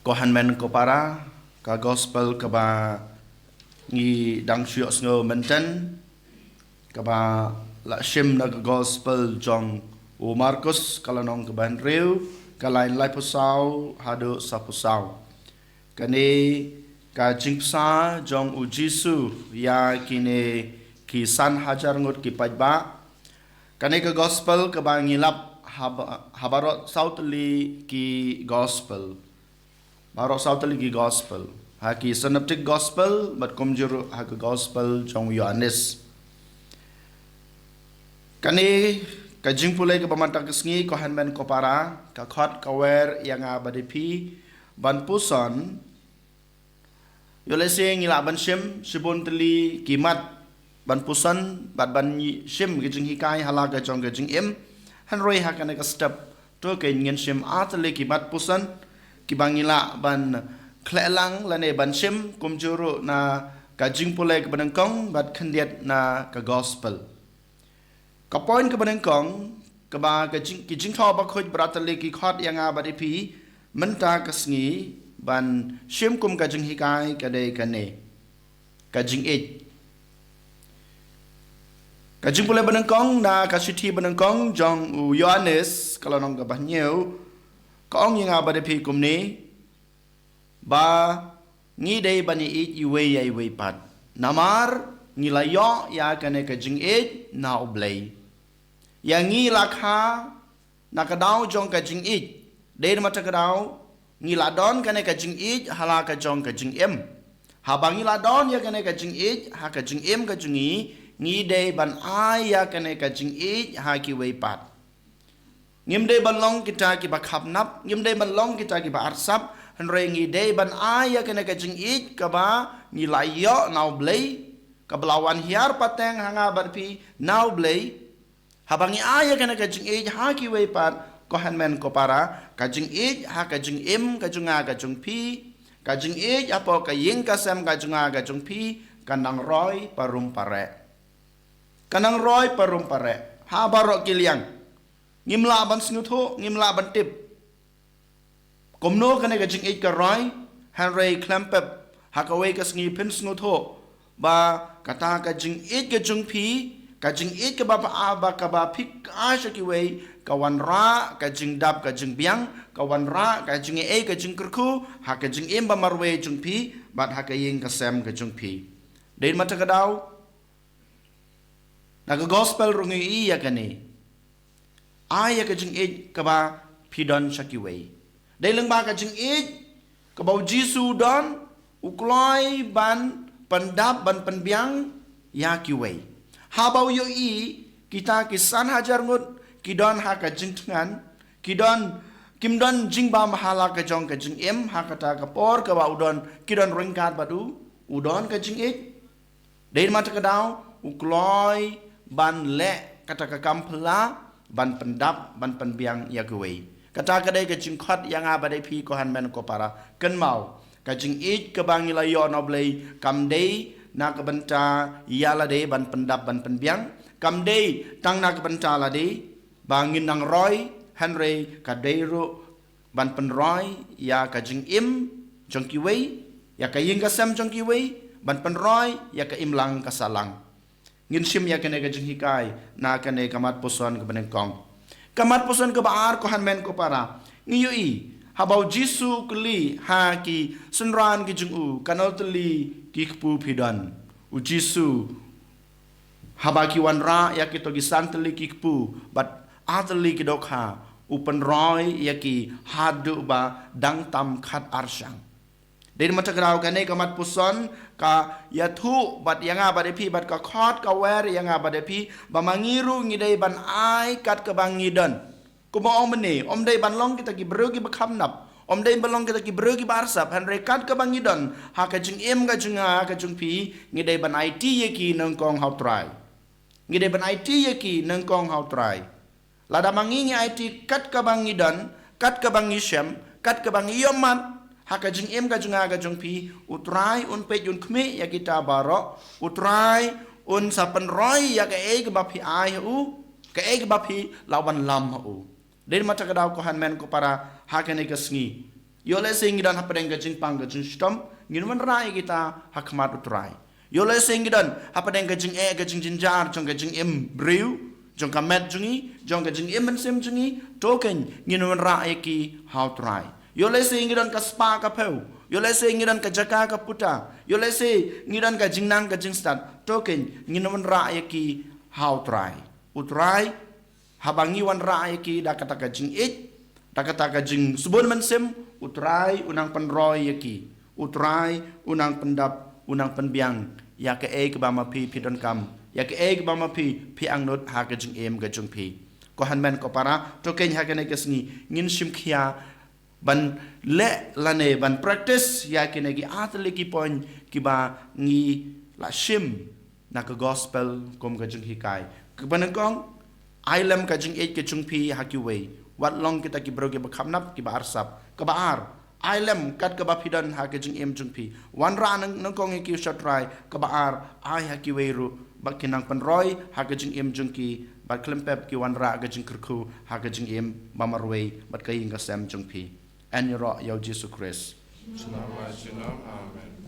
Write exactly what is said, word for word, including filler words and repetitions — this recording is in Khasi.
Ko hynmen ko para, ka gospel kaba ngi dang shu ïohsngew mynta, kaba la shim na ka gospel jong u Markus, ka lynnong kaba hynriew, ka lain laiphew saw haduh saphew saw. Kane ka jingpynsngew jong u Jisu ïa kine ki san hajar ngut ki paidbah. Kane ka gospel kaba ngi lap ha ba-, ha baroh saw tylli ki gospel. Baroh saw tylli ki gospel. Ha ki synoptic gospel, bad kumjuh ruh ha ka gospel jong u Ïoannis. Kane ka jingpule kaba mynta ka sngi, ko hynmen ko para, ka khot ka wer ïa nga bad ïa phi ban puson. Ïoh lehse ngi lah ban shim shibun tylli ki mat ban puson, bad ban ngi shim ki jinghikai ha la ka jong ka jingim. Hynrei ha kane ka step, to kein ngin shim ar tylli ki mat puson kiba ngi lah ban khleh lang lane ban shim, kumjuh ruh na ka jingpule kaba nyngkong bad khyndiat na ka gospel. Ka point kaba nyngkong, kaba ka jing-, ki jingthoh bakhuid ba ar tylli ki khot ïa nga bad ïa phi mynta ka sngi ban shim kum ka jinghikai, ka dei kane: ka jingïeit. Ka jingpule ba nyngkong na ka shithi ba nyngkong jong u Ïoannis, ka lynnong kaba hynñiew, ka ong ïa nga bad ïa phi kumne, ba ngi dei ban ïeit iwei ïa iwei pat, namar ngi la ïoh ïa kane ka jingïeit na U Blei. Ïa ngi la kha na ka daw jong ka jingïeit. Dei namar kata ka daw ngi la don kane ka jingïeit ha la ka jong ka jingim. Haba ngi la don ïa kane ka jingïeit ha ka jingim ka jong ngi, ngi dei ban ai ïa kane ka jingïeit ha kiwei pat. Ngim dei ban long kita kiba khapnap, ngim dei ban long kita kiba arsap, hynrei ngi dei ban ai ïa kane ka jingïeit kaba ngi la ïoh na U Blei, kaba la wan hiar pateng ha nga bad phi na U Blei. Haba ngi ai ïa kane ka jingïeit ha kiwei pat, ko hynmen ko para, ka jingïeit ha ka jingim ka jong nga ka jong phi, ka jingïeit hapoh ka ïing ka sem ka jong nga ka jong phi, kan nang roi parum pareh. Kan nang roi parum pareh ha baroh ki liang. Ngim lah ban sngewthuh, ngim lah ban tip kumno kane ka jingïeit ka roi, hynrei khlem pep ha kawei ka sngi phin sngewthuh ba kata ka jingïeit ka jong phi, ka jingïeit kaba pha, ba kaba phi ai sha kiwei, ka wanrah ka jingdap ka jingbiang, ka wanrah ka jingaiei ka jingkyrkhu ha ka jingim ba marwei jong phi bad ha ka ïing ka sem ka jong phi. Dei namar kata ka daw na ka gospel ruh ngi ïohi ïa kane. Ai ïa ka jingïeit kaba phi don sha kiwei. Dei lyngba ka jingïeit kaba u Jisu u don, u kloi ban pyndap ban pynbiang ïa kiwei. Haba u ïohi kita ki san hajar ngut ki don ha ka jingthngan, ki don, kim don jingbam ha la ka jong ka jingim, ha kata ka por kaba u don, ki don ryngkat bad u, u don ka jingïeit. Dei namar kata ka daw u kloi ban leh kata ka kam phylla ban pyndap ban pynbiang ïa kiwei. Kata ka dei ka jingkhot ïa nga bad ïa phi, ko hynmen ko para. Kynmaw, ka jingïeit kaba ngi la ïoh na U Blei kam dei na ka bynta ïa lade ban pyndap ban pynbiang, kam dei tang na ka bynta lade ba ngin nang roi, hynrei ka dei ruh ban pynroi ïa ka jingim jong kiwei, ïa ka ïing ka sem jong kiwei, ban pynroi ïa ka imlang ka sahlang. Ngin shim ïa kane ka jinghikai na kane ka mat puson kaba nyngkong. Ka mat puson kaba ar, ko hynmen ko para, ngi ïohi haba u Jisu u kylli ha ki synran ki jong u, katno tylli ki kpu phi don. U Jisu, haba ki wanrah ïa kito ki san tylli ki kpu bad ar tylli ki dohkha, u pynroi ïa ki haduh ba dang tam khat ar shang. Dei namar kata ka daw kane ka mat puson ka ïathuh bad ïa nga bad ïa phi, bad ka khot ka wer ïa nga bad ïa phi, ba ma ngi ruh ngi dei ban ai kat kaba ngi don. Kumba ong mynne, ym dei ban long kita ki briew kiba khapnap, ym dei ban long kita ki briew kiba arsap, hynrei kat kaba ngi don ha ka jingim ka jong nga ka jong phi, ngi dei ban aiti ïa ki nyngkong ha U Trai. Ngi dei ban aiti ïa ki nyngkong ha U Trai. Lada ma ngi ngi aiti kat kaba ngi don, kat kaba ngi shem, kat kaba ngi ïohmad ha ka jingim ka jong nga ka jong phi, U Trai un peit un khmih ïa kita baroh. U Trai un sa pynroi ïa kaei kaba phi ai ha u, kaei kaba phi la wanlam ha u. Dei namar kata ka daw, ko hynmen ko para, ha kane ka sngi Ïoh lehse ngi don hapdeng ka jingpang ka jingshitom, ngin wanrah ïa kita ha khmat u Trai. Ïoh lehse ngi don hapdeng ka jingeh ka jingjynjar jong ka jingim briew, jong ka met jong ngi, jong ka jingim mynsiem jong ngi, to kein ngin wanrah ïa ki ha u Trai. Ïoh lehse ngi don ka spah ka phew, ïoh lehse ngi don ka jaka ka puta, ïoh lehse ngi don ka jingnang ka jingstad, to kein ngin wanrah ïa ki ha u Trai. U Trai, haba ngi wanrah ïa ki da kata ka jingïeit, da kata ka jingsbun mynsiem, u Trai u nang pynroi ïa ki. U Trai u nang pyndap, u nang pynbiang ïa kaei kaba ma phi phi donkam, ïa kaei kaba ma phi phi angnud ha ka jingim ka jong phi. Ko hynmen ko para, to kein ha kane ka sngi ngin shim khia ban leh lane ban practice ïa kine ki artylli ki point kiba ngi la shim na ka gospel kum ka jinghikai. Kaba nyngkong, ai lem ka jingïeit ka jong phi ha kiwei, wat long kita ki briew kiba khapnap, kiba arsap. Kaba ar, ai lem kat kaba phi don ha ka jingim jong phi. Wanrah nyng-, nyngkong ïa ki sha u Trai. Kaba ar, ai ha kiwei ruh ba kin nang pynroi ha ka jingim jong ki, bad khlem pep ki wanrah ka jingkyrkhu ha ka jingim ba marwei bad ka ïing ka sem jong phi. Yn ïaroh ïa u Jisu Khrist. Amen.